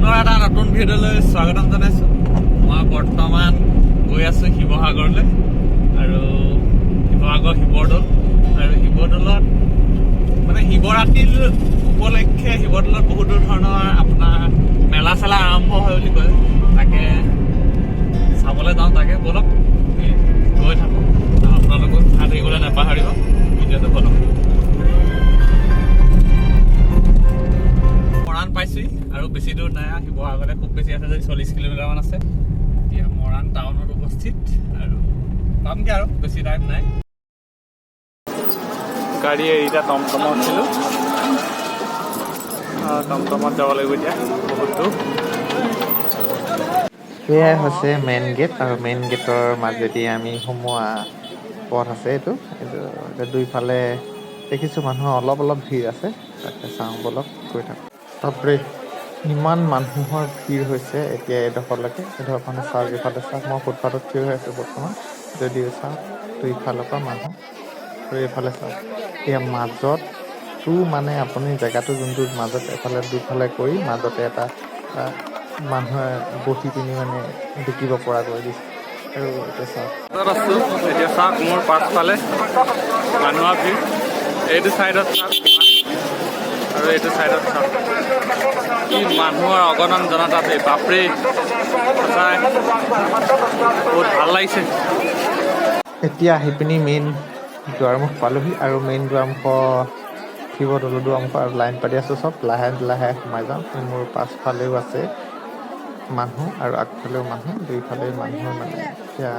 পুনৰ এটা নতুন ভিডিঅ'লৈ স্বাগতম জনাইছোঁ। মই বৰ্তমান গৈ আছোঁ শিৱসাগৰলৈ আৰু শিৱসাগৰ শিৱদৌল আৰু শিৱদৌলত মানে শিৱৰাত্ৰিৰ উপলক্ষে শিৱদৌলত বহুতো ধৰণৰ আপোনাৰ মেলা চেলা আৰম্ভ হয় বুলি কয়। তাকে চাবলৈ যাওঁ। তাকে ব'লক, আমি গৈ থাকোঁ। আপোনালোকো চাই থাকিবলৈ নাপাহৰিব ভিডিঅ'টো। ব'লক। মৰাণ পাইছোহি আৰু বেছি দূৰ নাই আৰু শিৱসাগৰলৈ। খুব বেছি আছে যদি 40 কিলোমিটাৰমান আছে। এতিয়া মৰাণ টাউনত উপস্থিত আৰু পামগৈ আৰু বেছি টাইম নাই। গাড়ী এৰি এতিয়া টমটমত উঠিলোঁ। টমটমত যাব লাগিব এতিয়া, বহুত দূৰ। সেয়াই হৈছে মেইন গেট আৰু মেইন গেটৰ মাজেদি আমি সোমোৱা পথ আছে এইটো। এইটো এতিয়া দুইফালে দেখিছোঁ মানুহৰ অলপ অলপ ভিৰ আছে। তাকে চাওঁ ব'লক, গৈ থাকোঁ। বাপৰে, ইমান মানুহৰ ভিৰ হৈছে এতিয়া এইডোখৰলৈকে। এইডোখৰ মানে চাওক, এইফালে চাওক, মই ফুটপাথত থিয় হৈ আছোঁ বৰ্তমান যদিও। চাওক, দুইফালৰ পৰা মানুহ আৰু এইফালে চাওক, এতিয়া মাজতো মানে আপুনি জেগাটো যোনটো মাজত এফালে দুফালে কৰি মাজতে এটা মানুহে বহি পিনি মানে বিকিব পৰা কৰি দিছে। আৰু এতিয়া চাওক। মাজত আছোঁ এতিয়া। চাওক, মোৰ পাছফালে মানুহৰ ভিৰ। এইটো চাইডত চাওক আৰু এইটো চাইডত চাওক, কি মানুহৰ অগণন জনতা আছে। বাপৰে, সঁচাই বহুত ভাল লাগিছে। এতিয়া আহি পিনি মেইন দুৱাৰমুখ পালোহি আৰু মেইন দুৱাৰমুখৰ, শিৱদৌলৰ দুৱাৰমুখৰ আৰু লাইন পাতি আছোঁ চব। লাহে লাহে সোমাই যাওঁ। মোৰ পাছফালেও আছে মানুহ আৰু আগফালেও মানুহ, দুইফালে মানুহৰ। মানে এতিয়া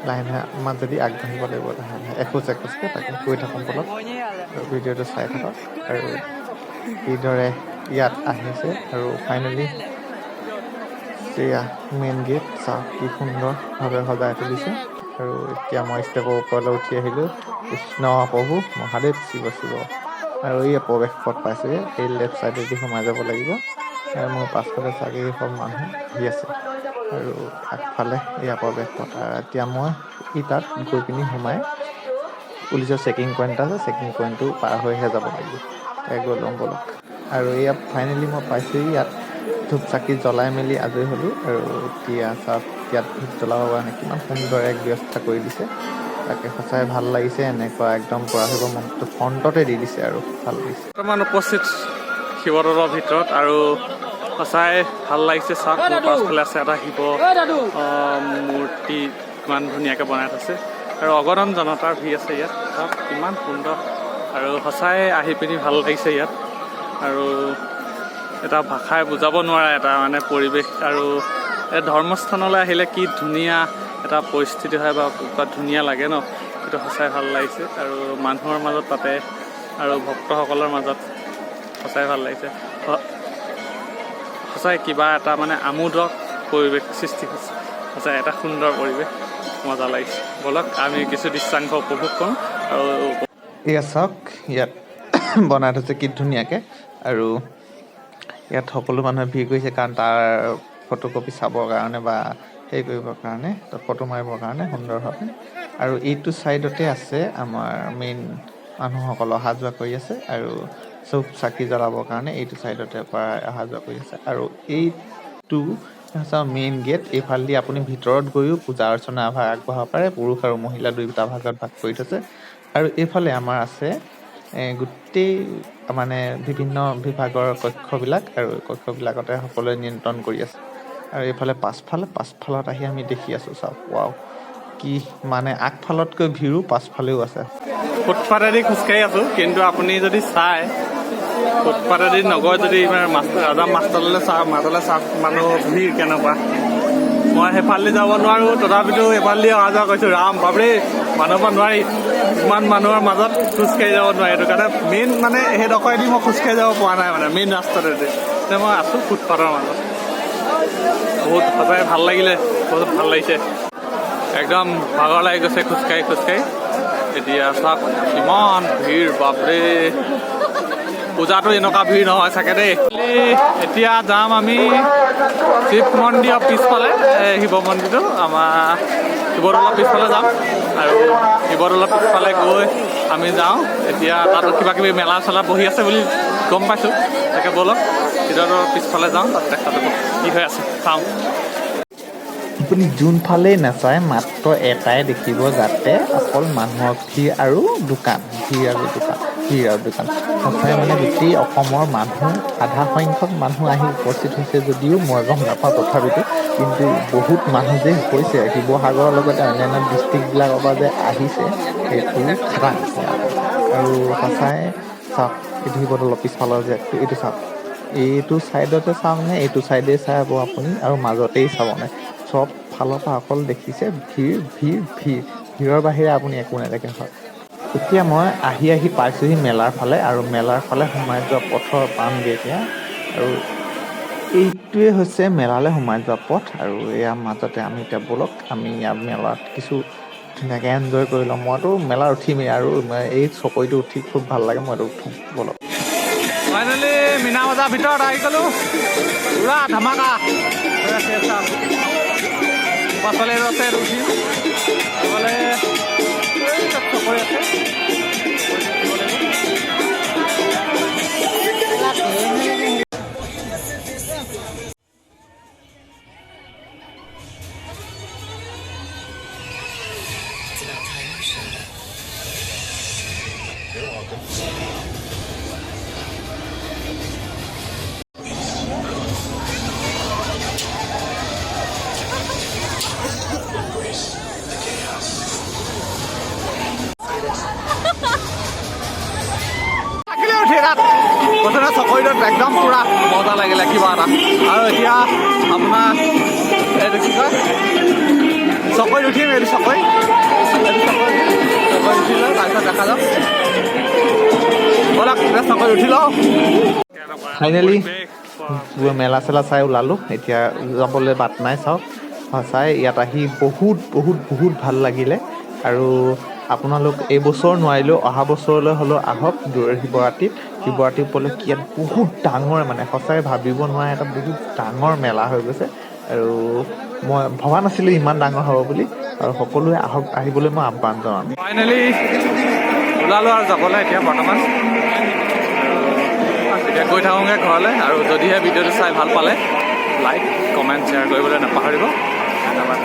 লাহে লাহে মাজেদি আগবাঢ়িব লাগিব, লাহে লাহে এখোজ এখোজকৈ। তাকে গৈ থাকোঁ ব'লক আৰু ভিডিঅ'টো চাই থাকক আৰু কিদৰে ইয়াত আহিছে। আৰু ফাইনেলি এয়া মেইন গেট। চাওক, কি সুন্দৰভাৱে সজাই তুলিছে। আৰু এতিয়া মই ষ্টেপৰ ওপৰলৈ উঠি আহিলোঁ। কৃষ্ণ প্ৰভু মহাদেৱ, শিৱ শিৱ। আৰু এই প্ৰৱেশ পথ পাইছোঁগৈ। এই লেফ্ট ছাইডেদি সোমাই যাব লাগিব। আৰু মোৰ পাছফালে চাগে চব মানুহ আহি আছে আৰু আগফালে এয়া প্ৰৱেশ পথ। আৰু এতিয়া মই ই তাত গৈ পিনি সোমাই পুলিচৰ চেকিং পইণ্ট এটা আছে, চেকিং পইণ্টটো পাৰ হৈহে যাব লাগিব। তাই গৈ লওঁ ব'লক। আৰু এয়া ফাইনেলি মই পাইছোঁহি। ইয়াত ধূপ চাকি জ্বলাই মেলি আজৰি হ'লোঁ। আৰু এতিয়া চাওক, ইয়াত ধূপ জ্বলাবৰ কাৰণে কিমান সুন্দৰ এক ব্যৱস্থা কৰি দিছে। তাকে সঁচাই ভাল লাগিছে। এনেকুৱা একদম পৰা শিৱ মন্দিৰটো ফ্ৰণ্টতে দি দিছে আৰু ভাল লাগিছে। বৰ্তমান উপস্থিত শিৱদৌলৰ ভিতৰত আৰু সঁচাই ভাল লাগিছে। চাওক, মোৰ পাছফালে আছে এটা শিৱ মূৰ্তি, কিমান ধুনীয়াকৈ বনাই থৈছে আৰু অগণন জনতাৰ ভিৰ আছে ইয়াত। চাওক, কিমান সুন্দৰ আৰু সঁচাই আহি পিনি ভাল লাগিছে ইয়াত। আৰু এটা ভাষাই বুজাব নোৱাৰা এটা মানে পৰিৱেশ। আৰু এই ধৰ্মস্থানলৈ আহিলে কি ধুনীয়া এটা পৰিস্থিতি হয় বা ধুনীয়া লাগে ন, সেইটো সঁচাই ভাল লাগিছে। আৰু মানুহৰ মাজত তাতে আৰু ভক্তসকলৰ মাজত সঁচাই ভাল লাগিছে। সঁচাই কিবা এটা মানে আমোদক পৰিৱেশ সৃষ্টি হৈছে। সঁচাই এটা সুন্দৰ পৰিৱেশ, মজা লাগিছে। ব'লক, আমি কিছু দৃশ্যাংশ উপভোগ কৰোঁ আৰু এয়া চাওক, ইয়াত বনাই থৈছে কি ধুনীয়াকৈ। আৰু ইয়াত সকলো মানুহে ভিৰ কৰিছে, কাৰণ তাৰ ফটোকপি চাবৰ কাৰণে বা হেৰি কৰিবৰ কাৰণে, ফটো মাৰিবৰ কাৰণে সুন্দৰভাৱে। আৰু এইটো ছাইডতে আছে আমাৰ মেইন মানুহসকল অহা যোৱা কৰি আছে আৰু চব চাকি জ্বলাবৰ কাৰণে এইটো ছাইডতে পৰা অহা যোৱা কৰি আছে। আৰু এইটো হৈছে মেইন গেট। এইফালেদি আপুনি ভিতৰত গৈও পূজা অৰ্চনা ভাগ আগবঢ়াব পাৰে। পুৰুষ আৰু মহিলা দুয়োটা ভাগত ভাগ কৰি থৈছে। আৰু এইফালে আমাৰ আছে গোটেই মানে বিভিন্ন বিভাগৰ কক্ষবিলাক আৰু কক্ষবিলাকতে সকলোৱে নিয়ন্ত্ৰণ কৰি আছে। আৰু এইফালে পাছফালে, পাছফালত আহি আমি দেখি আছোঁ, চাওক, ৱাও, কি মানে আগফালতকৈ ভিৰো পাছফালেও আছে। ফুটপাতেদি খোজকাঢ়ি আছোঁ, কিন্তু আপুনি যদি চায়, ফুটপাতেদি নগৈ যদি ইমান ৰাজা মাষ্টৰলৈ চাওক, মাজলৈ চাওক, মানুহ ভিৰ কেনেকুৱা। মই সেইফালেদি যাব নোৱাৰোঁ, তথাপিতো এইফালেদি অহা যোৱা কৰিছোঁ। ৰাম বাপৰে, মানুহৰ পৰা নোৱাৰি, ইমান মানুহৰ মাজত খোজকাঢ়ি যাব নোৱাৰি। সেইটো কাৰণে মেইন মানে সেইডোখৰেদি মই খোজকাঢ়ি যাব পৰা নাই, মানে মেইন ৰাস্তাটোৱেদি। এতিয়া মই আছোঁ ফুটপাথৰ মাজত। বহুত সঁচাই ভাল লাগিলে, বহুত ভাল লাগিছে। একদম ভাগৰ লাগি গৈছে খোজকাঢ়ি খোজকাঢ়ি। এতিয়া চাওক, কিমান ভিৰ, বাপৰে। পূজাতো এনেকুৱা ভিৰ নহয় চাগে দেই। এতিয়া যাম আমি শিৱ মন্দিৰৰ পিছফালে, এই শিৱ মন্দিৰটো আমাৰ শিৱদৌলৰ পিছফালে যাম। আৰু শিৱদৌলৰ পিছফালে গৈ আমি যাওঁ এতিয়া। তাতো কিবা কিবি মেলা চেলা বহি আছে বুলি গম পাইছোঁ। তাকে ব'লক। শিৱদৌলৰ পিছফালে যাওঁ, তাত দেখা যাব কি হৈ আছে, চাওঁ। আপুনি যোনফালেই নাচায়, মাত্ৰ এটাই দেখিব, যাতে অকল মানুহৰ ভিৰ আৰু দোকান, ভিৰ আৰু দোকান, ভিৰ আৰু দোকান। সঁচাই মানে গোটেই অসমৰ মানুহ, আধা সংখ্যক মানুহ আহি উপস্থিত হৈছে যদিও মই গম নাপাওঁ, তথাপিতো কিন্তু বহুত মানুহ যে হৈছে, শিৱসাগৰৰ লগতে অন্যান্য ডিষ্ট্ৰিক্টবিলাকৰ পৰা যে আহিছে, সেইটো খাটাং। আৰু সঁচাই চাওক, এইটো শিৱদৌলৰ পিছফালৰ যে এইটো চাওক, এইটো ছাইডতে চাওক নে এইটো ছাইডে চাব আপুনি আৰু মাজতেই চাবনে, চব ফালৰ পৰা অকল দেখিছে ভিৰ, ভিৰ, ভিৰ। ভিৰৰ বাহিৰে আপুনি একো নেদেখে। হয়, এতিয়া মই আহি আহি পাইছোঁহি মেলাৰ ফালে আৰু মেলাৰ ফালে সোমাই যোৱা পথৰ পামগৈ এতিয়া। আৰু এইটোৱে হৈছে মেলালৈ সোমাই যোৱা পথ। আৰু ইয়াৰ মাজতে আমি এতিয়া, ব'লক, আমি ইয়াত মেলাত কিছু ধুনীয়াকৈ এনজয় কৰি লওঁ। মইতো মেলাত উঠিমেই আৰু এই চকৰিটো উঠি খুব ভাল লাগে, মইতো উঠোঁ, ব'লক। ফাইনেলি মীনা বজাৰ ভিতৰত আহি গ'লো। পুৰা ধামাকা হৈ আছে। চাওক, পাছফালে এইটো আছে, এইটো উঠিম। এইফালে এই তাত চকৰি আছে, চকৰিটো উঠিব লাগিব। It's about time you showed up. You're welcome. Embrace the chaos. থাকিলে উঠি তাত প্ৰথমে চকৰিটোত একদম পুৰা মজা লাগিলে কিবা এটা। আৰু এতিয়া আপোনাৰ এইটো কি কয়, চকৰিত উঠিম। এইটো চকৰি, এইটো চকৰি, চকৰিত উঠি লওঁ, তাৰপিছত দেখা যাওক। ব'লক, এতিয়া চকৰিত উঠি লওঁ। ফাইনেলি মেলা চেলা চাই ওলালোঁ। এতিয়া যাবলৈ বাট নাই। চাওক, সঁচাই ইয়াত আহি বহুত বহুত বহুত ভাল লাগিলে। আৰু আপোনালোক এই বছৰ নোৱাৰিলেও অহা বছৰলৈ হ'লেও আহক শিৱৰাত্ৰিত। শিৱৰাত্ৰি উপলক্ষে ইয়াত বহুত ডাঙৰ, মানে সঁচাই ভাবিব নোৱাৰা এটা বহুত ডাঙৰ মেলা হৈ গৈছে। আৰু মই ভবা নাছিলোঁ ইমান ডাঙৰ হ'ব বুলি। আৰু সকলোৱে আহক, আহিবলৈ মই আহ্বান জনাম। ফাইনেলি ওলালোঁ আৰু যাবলৈ এতিয়া বৰ্তমান। এতিয়া গৈ থাকোঁগৈ ঘৰলৈ। আৰু যদিহে ভিডিঅ'টো চাই ভাল পালে, লাইক, কমেণ্ট, শ্বেয়াৰ কৰিবলৈ নাপাহৰিব। ধন্যবাদ।